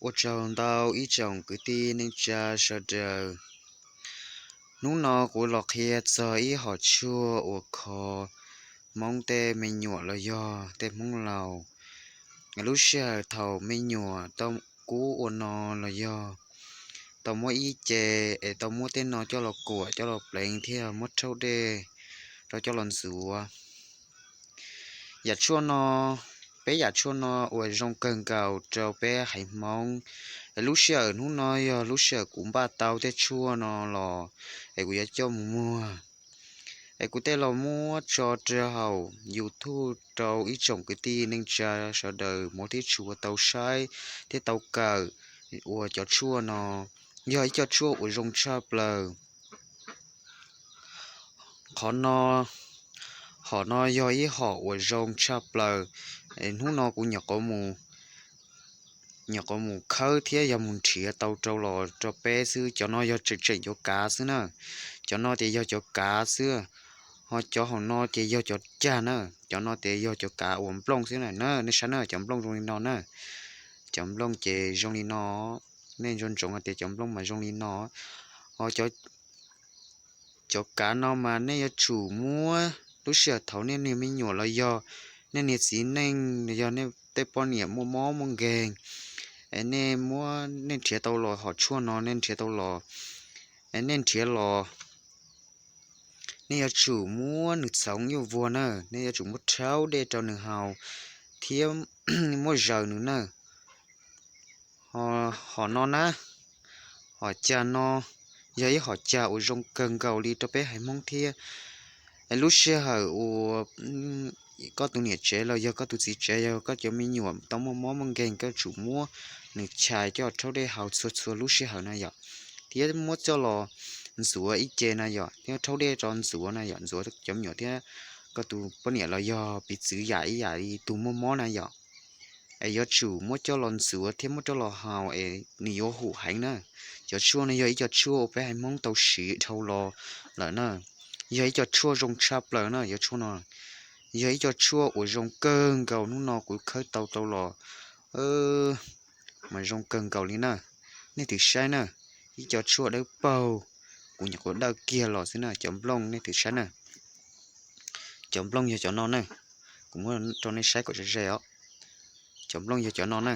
Ua tsaug ntau ib tsoom kwv tij neej tsa sawv daws. Hnub no kuv los qhia txog ib hom tshuaj uas kho Hmoob tej me nyuam los yog tej Hmoob laus. Lub sij hawm thaum me nyuam tau kub ua no los yog tau muab ib ce es tau muab tej no coj los kuam coj los pleev thiab muab rhaub dej rau coj los ntxuav. Yam tshuaj no, peb yam tshuaj no uas zoo kawg nkaus rau peb haiv Hmoob. Es lub sij hawm hnub no yog lub sij hawm kuv npaj tau tej tshuaj no los es kuv yuav coj mus muag. Es kuv tej los muab tso rau hauv YouTube rau ib tsoom kwv tij neej tsa sawv daws muab thiab tshua tau saib thiab tau kawm uas cov tshuaj no yog ib co tshuaj uas zoo tshaj plaws. Qhov no, hom no yog ib hom uas zoo tshaj plaws. Hnub no kuv nyuam qhuav mus, nyuam qhuav mus khawb thiab yog mus nrhiav tau rau los rau peb xwb. Cov no yog tseem tseem cov kav xwb na. Cov no ces yog cov kav xwb. Ho cov hauv no ces yog cov cag na. Cov no ces yog cov kav uas nplooj xwb na. Nej saib na, cov nplooj zoo li no na. Cov nplooj ces zoo li no. Nej ntsoov ntsoov hais tias cov nplooj mas zoo li no. Ho cov kav no mas nej yuav tsum muab lub sij hawm thaum nej niag me nyuam los yog nej niag txiv neej los yog nej tej poj niam muaj mob muaj nkeeg, es nej muab, nej nrhiav tau los hom tshuaj no nej nrhiav tau los, es nej nrhiav los, nej yuav tsum muab nws txhoov ib vuag na. Nej yuav tsum muab rhaub dej rau nws haus thiab muab zaws nws na. Hom no na, hom cag no yog ib hom cag uas zoo kawg nkaus li rau peb haiv Hmoob thiab. Lub sij hawm uas koj tus niam tsev los yog koj tus txiv tsev, yog koj cov me nyuam tau muaj mob muaj nkeeg, koj tsum muab nws chais coj rhaub dej haus txhua txhua lub sij hawm na yom, thiab muab coj los ntxuav ib ce na yom, thiab rhaub dej rau ntxuav na yom, ntxuav cov me nyuam thiab koj tus poj niam los yog piv txwv yam ib yam li tus muaj mob na yom. Es yuav tsum muab coj los ntxuav thiab muab coj los haus es nws yuav hum heev na. Cov tshuaj no yog ib co tshuaj uas peb haiv Hmoob tau siv dhau los lawm na. Yog ib co tshuaj zoo tshaj plaws na, cov tshuaj no yog ib co tshuaj uas zoo kawg nkaus hnub no kuv khawb tau tau los mas zoo kawg nkaus li na. Nej twb saib na, ib co tshuaj dawb paug, kuv nyuam qhuav dawj kiag los xwb na. Cov nplooj nej twb saib na, cov nplooj yog cov no na. Kuv muab rau nej saib kom ze ze os. Cov nplooj yog cov no na.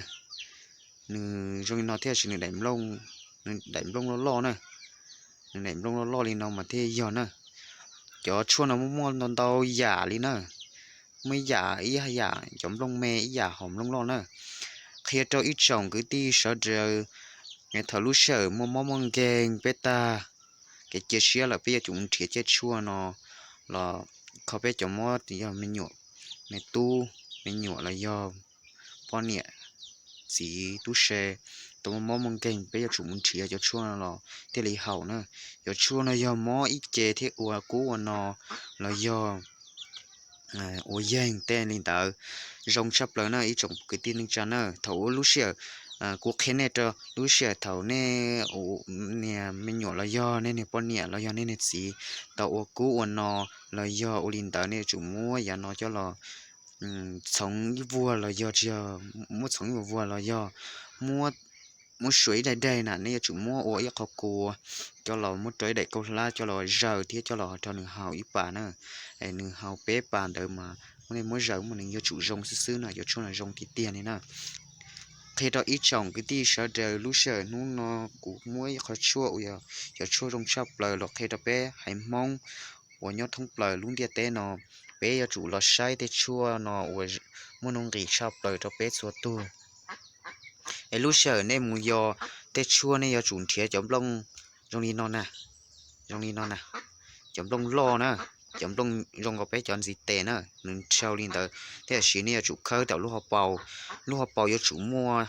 Nws zoo li no thiab sis nws daim nplooj, nws daim nplooj loj loj na. Nws daim nplooj loj loj li no mas thiaj yog na. Cov tshuaj no muaj muaj ntau ntau yam li na. Muaj ib yam, ib yam cov nplooj me, ib yam hom nplooj loj na. Qhia rau ib tsoom kwv tij sawv daws, thaum lub sij hawm muaj mob muaj nkeeg peb tag kev cia siab lawm peb yuav tsum mus nrhiav cov tshuaj no los kho peb cov mob, yog me nyuam, me tub me nyuam los yog poj niam, txiv tub se, tau muaj mob muaj nkeeg peb yuav tsum mus nrhiav cov tshuaj no los thiaj li haum na. Cov tshuaj no yog mob ib ce thiab ua kub ua no los yog ua yeeg tej li ntawd, zoo tshaj plaws na ib tsoom kwv tij neej tsa na. Thaum ub lub sij hawm kuv qhia nej rau lub sij hawm thaum nej niag me nyuam los yog nej niag poj niam los yog nej niag txiv tau ua kub ua no los yog ua li ntawd, nej yuav tsum muab yav no coj los txhoov ib vuag los yog tsis yog, muab txhoov ib vuag vuag los yog muab, muab suav ib daim daim na, nej yuav tsum muab ua ib qho kua coj los muab rau ib daim kauj hlab coj los zaws thiab coj los rau nws haus ib pas na. Es nws haus peb pas ntawd mas muab, nej muab zaws mas nws yuav tsum zoo xwb xwb na, cov tshuaj no zoo tiag tiag li na. Qhia rau ib tsoom kwv tij sawv daws, lub sij hawm hnub no kuv muab ib qho tshuaj uas yog cov tshuaj zoo tshaj plaws los qhia rau peb haiv Hmoob uas nyob thoob plaws lub ntiaj teb no. Peb yuav tsum los saib tej tshuaj no uas muaj nuj nqis tshaj plaws rau peb txhua tug. Es lub sij hawm nej mus yos tej tshuaj nej yuav tsum nrhiav cov nplooj zoo li no na, zoo li no na, cov nplooj loj na, cov nplooj zoo nkaus peb cov ntxiv tes na, nws nrhau li ntawd. Thiab tam sim nej yuav tsum khawb tau lub hauv paus, lub hauv paus yuav tsum muaj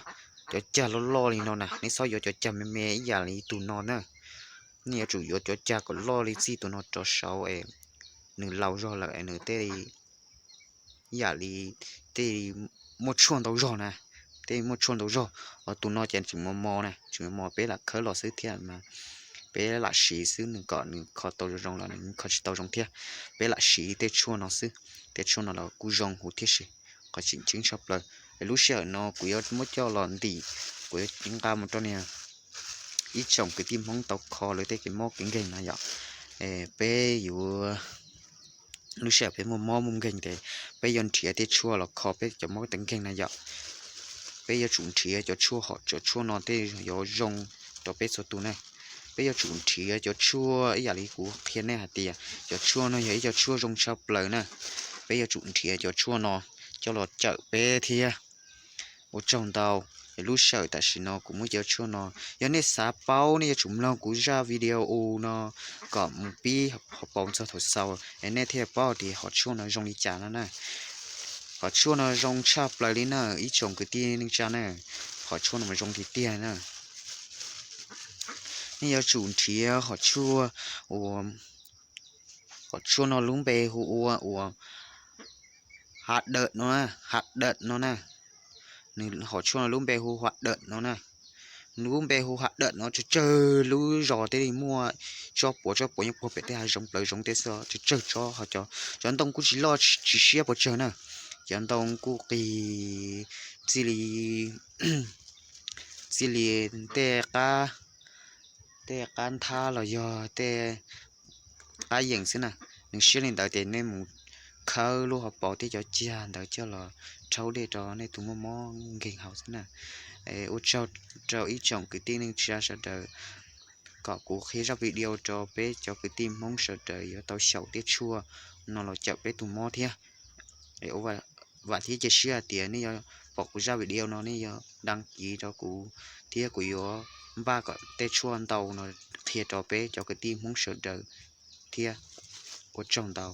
cov cag loj loj li no na, nej txhob yuav cov cag me me ib yam li tus no na. Nej yuav tsum yuav cov cag kom loj li txij tus no rov saud es nws laus zog lawm es nws tej yam li tej muaj tshuaj ntau zog na, tej muaj tshuaj ntau zog. Ho tus no ces tseem mos mos na, tseem mos mos, peb lam khawb los xwb thiab mas peb lam siv xwb, nws kom nws kho tau zoo zoo los nws kho tsis tau zoo thiab. Peb lam siv tej tshuaj no xwb, tej tshuaj no los kuj zoo huv thiab si, qhov tseem ceeb tshaj plaws. Lub sij hawm no kuv yuav muab coj los ntim, kuv yuav nqa mus rau niag ib tsoom kwv tij Hmoob tau kho lawv tej kev mob kev nkeeg no yom. Peb yuav, lub sij hawm peb muaj mob muaj nkeeg ces peb yuav nrhiav tej tshuaj los kho peb cov mob tej nkeeg na yom. Peb yuav tsum nrhiav cov tshuaj hom, cov tshuaj no tej yuav zoo rau peb txhua tus na. Peb yuav tsum nrhiav cov tshuaj ib yam li kuv qhia nej hais tias cov tshuaj no yog ib co tshuaj zoo tshaj plaws na. Peb yuav tsum nrhiav cov tshuaj no coj los cawm peb thiab. Ua tsaug ntau. Lub sij hawm tam sim no kuv muab cov tshuaj no, yog nej xav paub nej yuav tsum mloog kuv zaj video u no kom mus pib hauv paus txog thaum xaus es nej thiaj paub tias hom tshuaj no zoo li cas no na. Hom tshuaj no zoo tshaj plaws li na ib tsoom kwv tij neej tsa na. Hom tshuaj no mas zoo tiag tiag na. Nej yuav tsum nrhiav hom tshuaj uas, hom tshuaj no lub npe hu ua uas ha dawm no, ha dawm no na. Nws hom tshuaj no lub npe hu ha dawm no na. Nws lub npe hu ha dawm no tsawg tsawg lub zos tej li muaj tsob puav tsob puav nyob puag pem tej hav zoov plawv zoov tej xwb, tsawg tsawg tsob. Ho cov ntoo kuj tsis loj tsis siab puas tsawg na. Cov ntoo kuj qis txij li, txij li tej qab, tej qab nthab los yog tej qab yees xwb na. Nws siab li ntawd ces nej mus khawb lub hauv paus thiab cov cag ntawd coj los rhaub dej rau nej tus muaj mob nkeeg haus xwb na. Ua tsaug rau ib tsoom kwv tij neej tsa sawv daws kom kuv qhia zaj video rau peb cov kwv tij Hmoob sawv daws yuav tau xyaum tej tshuaj no los cawm peb tus mob thiab. Vam thiab cia siab hais tias nej yuav pom kuv zaj video no nej yuav đăng ký rau kuv thiab kuv yuav npaj kom tej tshuaj ntau no qhia rau peb cov kwv tij Hmoob sawv daws thiab. Ua tsaug ntau.